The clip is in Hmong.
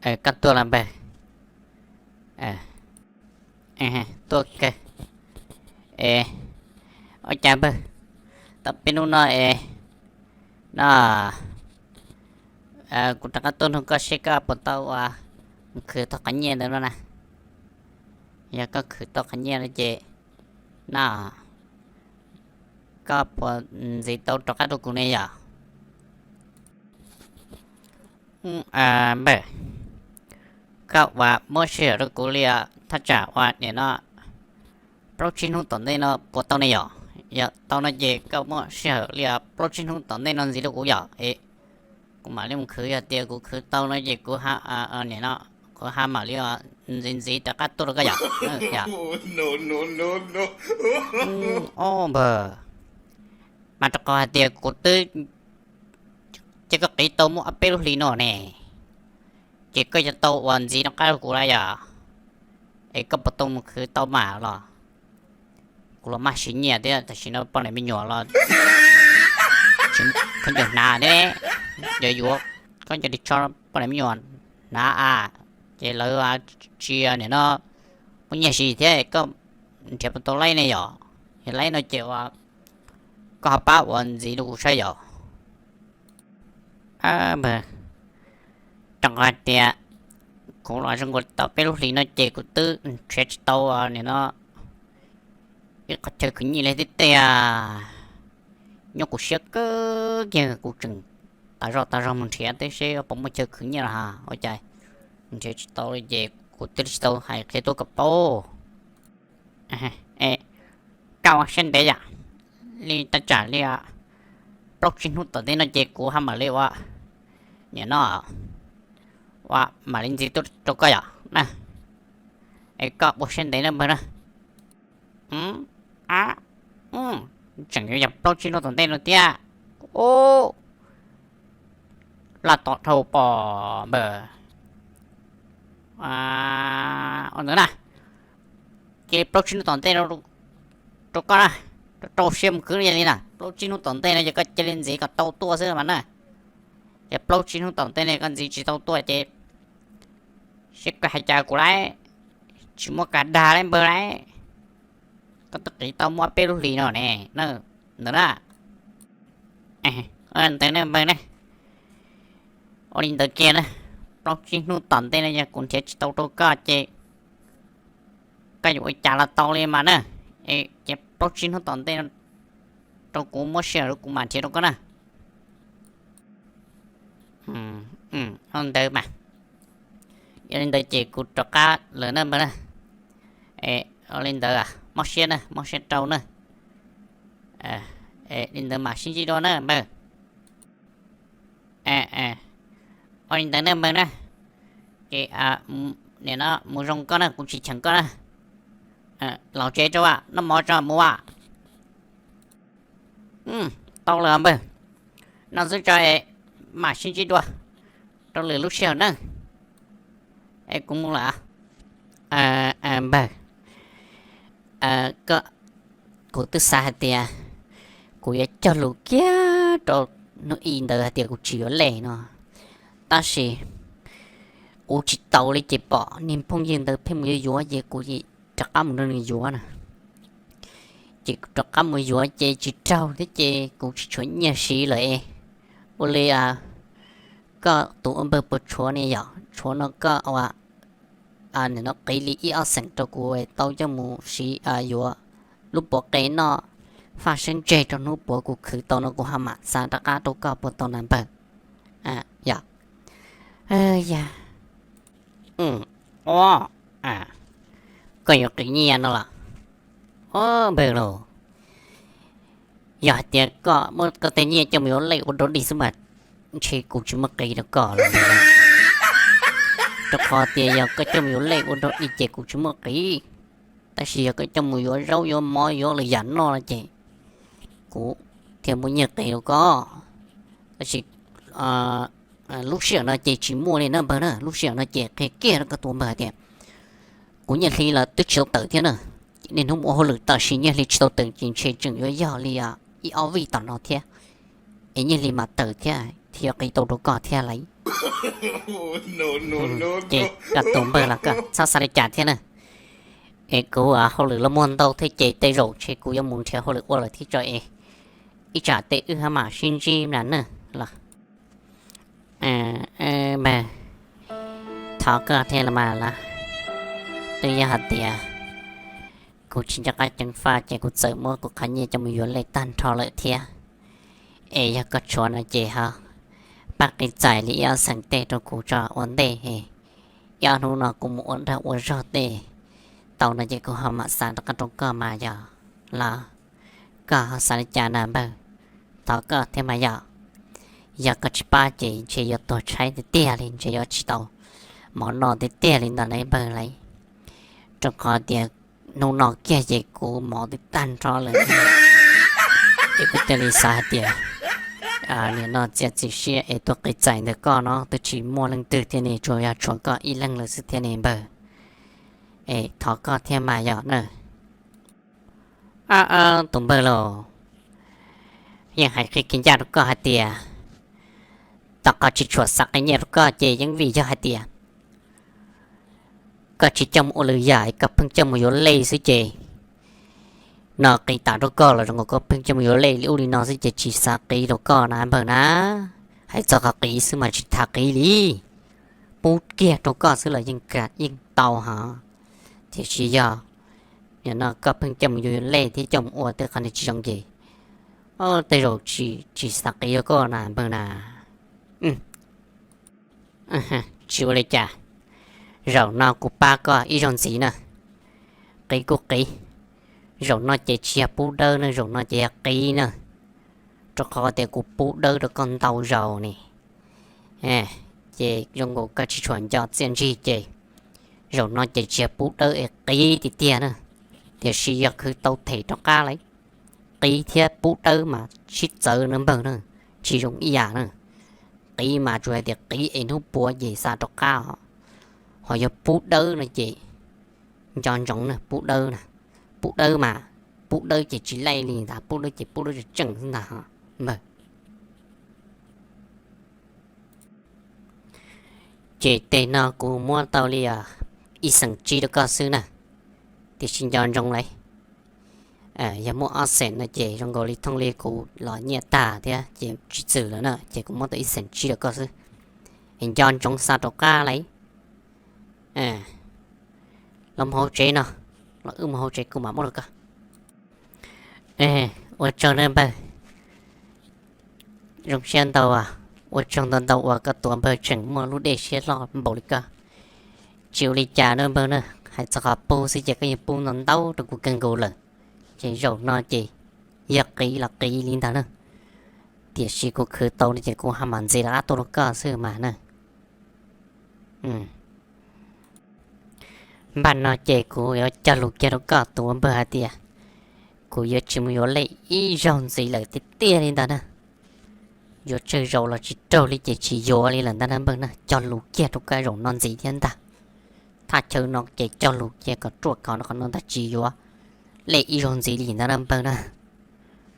Koj tuaj los npawg? Tuaj kawg. Es, ua cas npawg, tau peb hnub no es, no, kuv rov qab tuaj nug koj seb koj puas tau ua, mus khwv tau qhov nyiaj ntawd no na. Yog koj khwv tau qhov nyiaj no ces, no, koj puas ntxiv tau rov qab rau kuv ne yom? Npawg, koj ua muab sij hawm rau kuv li os, thaj tsam ua nim no plaub tsib hnub tom ntej no puas tau ne yom? Yog tau no ces koj muab sij hawm li os, plaub tsib hnub tom ntej no ntxiv rau kuv yom, es kuv mam li mus khwv, yog tias kuv khwv tau no ces kuv, nim no, kuv ho mam li ntxiv ntxiv rov qab tuaj rau koj yom. Npawg, mas rau qhov hais tias kuv twb, ces koj qiv tau muaj ob peb lub hlis no ne, ces koj yuav tau uas ntxiv rov qab rau kuv lawm yom? Es koj puas tau mus khwv tau mam los? Kuv los maj siv nyiaj thiab, tam sim no poj niam me nyuam los tsis muaj khaub ncaws hnav thiab, yuav yuav khaub ncaws ris tsho poj niam me nyuam hnav a, ces lawv tsis, nim no muaj nyiaj siv thiab, koj nrhiav puas tau laib ne yom? Yog laib no ces ua, koj ho pab ua ntxiv rau kuv saib yom. Rau qhov tias kuv los zoo nkaus tau peb lub hlis no ces kuv twb nrhiav tsis tau nim no ib qhov chaw khwv nyiaj li thiab tiag. Nyob kuv siab kawg kiag, kuv tseem tas zog tas zog mus nrhiav twb seb puas muaj chaw khwv nyiaj los ha, ua cas nrhiav tsis tau li ces kuv twb tsis tau hais qhia tuaj kom paub. Koj ua siab ntev yom, li thaj tsam li plaub tsib hnub tom ntej no ces kuv ho mam li ua, nim no, ua mam li ntxiv tuaj rau koj yom na. Es koj ua siab ntev na npawg na. Tseem yuav yog plaub tsib hnub tom ntej no thiab. Ub, laj tom dhau pom npawg. Ua ntawd na, ces plaub tsib hnub tom ntej no rau koj na, rau siab mus khwv li na, plaub tsib hnub tom ntej no ces koj cia li ntxiv kom tau tuaj xwb mas na. Ces plaub tsib hnub tom ntej no koj ntxiv tsis tau tuaj ces seb koj hais cas kuv lauj, tsis muaj kas dag lauj npawg lauj. Koj twb qiv tau muaj peb lub hlis no ne, ntawd na. Ntawd ne npawg ne, ua li ntawd kiag na, plaub tsib hnub tom ntej no yog kuv nrhiav tsis tau rau koj ces koj yuav ua cas los tau li mas na. Ces plaub tsib hnub tom ntej no rau kuv muab sij hawm rau kuv mam nrhiav rau koj na. Ua ntawd mas, yog li ntawd ces kuv rov qab lawm na npawg na. Ua li ntawd mob siab na, mob siab rau na. Li ntawd mam sib ntsib dua na npawg. Ua li ntawd na npawg na, ces nim no mus zoo koj na, kuv tsis cheem koj na. Los tsev tso, noj mov tso mus as. Tau lawm npawg, no xwb tso, mam sib ntsib dua rau lwm lub sij hawm na. Es kuv mus lawm. Npawg, koj, kuv twb xav hais tias kuv yuav cog lus kiag rau hnub ib ntawd hais tias kuv tsis yuav lej no, tab sis kuv tsis taus li ces pom niag phooj ywg ntawd pheej mus yuav yuav ces kuv rov qab mus nrog nws yuav na. Ces kuv rov qab mus yuav ces tsis raug thiab ces kuv tsis tshuav nyiaj siv lawm. Ua li koj tus ua npawg puas tshuav ne yom? Tshuav no koj ua, nim no qiv li ib ob xeem rau kuv tau coj mus siv yuav lub puav qe noj faj seeb tseg rau hnub puav kuv khwv tau no kuv ho mam xa rov qab rau koj puas tau na npawg? Yog, yog, koj yuav qiv nyiaj no los? Npawg lauj, yog hais tias koj muab koj tej nyiaj coj mus yuav lej ua dog dig xwb mas ntshe kuv tsis muaj qiv rau koj lawm. Rau qhov tias yog koj coj mus yuav lej ua dog dig ces kuv tsis muaj qiv, tab sis yog koj coj mus yuav zaub yuav mov yuav lwm yam noj no ces kuv thiaj muaj nyiaj qiv rau koj. Tab sis lub sij hawm no ces tsis muaj li na npawg na, lub sij hawm no ces qhia kiag rau koj tus npawg hais tias kuv nyiaj hli los twb tsis tau tawm thiab na. Niaj hnub mus ua hauj lwm tam sim nyiaj hli tsis tau tawm ces ntshe tseem yuav yog li ib ob vij tom no thiab, es nyiaj hli mas tawm thiab. thiaj yuav qiv tau rau koj thiab lauj. Ces koj tus npawg los koj txhob xav li cas thiab na. Es kuv hauj lwm los muaj ntau thiab ces tej zaum ntshe kuv yuav mus nrhiav hauj lwm ua lawm thiab tso es ib tsam tej wb ho mam sib ntsib na nawj los. Npawg, thov koj thiab los mas los. Twb yog hais tias kuv tsis nco qab ceev faj ces kuv txawm muab kuv qhov nyiaj coj mus yuav lej tag nrho lawm thiab. Es yog koj tshuav no ces ho pab qiv txais li ib ob xeem tej rau kuv tso ua ntej es ib ob hnub no kuv mus ua dag ua zog tej tau no ces kuv ho mam xa rov qab rau koj mas yog los. Koj ho xav li cas na npawg? Thov koj thiab mas yom. Yog koj tsis pab ces ntshe yuav tuag tshaib tiag tiag li, ntshe yuav tsis tau mov noj tiag tiag li ntawd na npawg lauj. Rau qhov tias hnub no kiag ces kuv mov twb tag nrho lawm, ces kuv thiaj li xav hais tias nim no txiav txim siab es tuaj qiv txais ntawm koj no twb tsis muaj leej twg thiab ne, tsuas yog tshuav koj ib leeg lawm xwb thiab ne npawg. Es thov koj thiab mas yom na. Ab, tus npawg lauj, yeej hais qhia kev ncaj rau koj hais tias tom qhov tsis tshua xav qiv nyiaj rau koj ces yeej vim yog hais tias koj tsis coj mus ua lwm yam, koj pheej coj mus yuav lej xwb ces no qiv tas rau koj los zoo nkaus koj pheej coj mus yuav lej li ub li no xwb ces tsis xav qiv rau koj na npawg na. Hais txog qhov qiv xwb mas tsis tas qiv li, pub kiag rau koj xwb los yeej tau hos. Tiam sis yog nim no koj pheej coj mus yuav lej thiab coj mus ua tej qhov niag tsis zoo ces tej zaum tsis xav qiv rau koj na npawg na. Tsis ua li cas, zaum no kuv pab koj ib zaug ntxiv na. Qiv kuj qiv, zaum no ces tsis yog pub dawb na, zaum no ces yog qiv na, rau qhov tias kuv pub dawb rau koj ntau zaus ne. Ces zoo nkaus koj tsis tshua nco txiaj ntsig ces zaum no ces tsis yog pub dawb es qiv tiag tiag na, tiam sis yog khwv tau them rov qab lauj. Qiv thiab pub dawb mas sib txawv na npawg na, tsis zoo ib yam na. Qiv mas tsuas hais tias qiv es hnub puav ces xa rov qab os, ho yog pub dawb no ces nco ntsoov na, pub dawb na, pub dawb mas, pub dawb ces tsis laij li ntag, pub dawb ces pub dawb tseem tseem xwb ntag npawg. Ces tej no kuv muab tau li ib xeem tsib rau koj xwb na, tiam sis nco ntsoov lauj, yog muaj ob xeem no ces zoo nkaus li thooj li kuv los nyiaj tag thiab ces tsis txwm lawm na, ces kuv muab tau ib xeem tsib rau koj xwb. Nco ntsoov xa rov qab lauj. Los mus hauv tsev no, los wb mus hauv tsev kuv mam muab rau koj. Ua tsaug nawb npawg, zoo siab ntau, ua tsaug ntau ntau uas koj tus npawg tseem muaj lub dej siab loj npaum li koj. Tsis ua li cas nawb npawg na, hais txog qhov pub xwb ces koj yeej pub ntau ntau rau kuv kawg nkaus lawm. Ces zaum no ces yog qiv los qiv li ntag na, tiam sis kuv khwv tau no ces kuv ho mam ntxiv rov qab tuaj rau koj xwb mas na. Npaj no ces kuv yuav cog lus kiag rau koj tus ua npawg hais tias kuv yuav tsis mus yuav lej ib zaug ntxiv lawm tiag tiag li ntag na. Yuav tsawg zaus los tsis raug li ces tsis yuav li lawm ntag na npawg na, cog lus kiag rau koj zaum no ntxiv thiab ntag. Thaj chaw no ces cog lus kiag kom ruaj khov no, qhov no ntag tsis yuav lej ib zaug ntxiv li ntag na npawg na.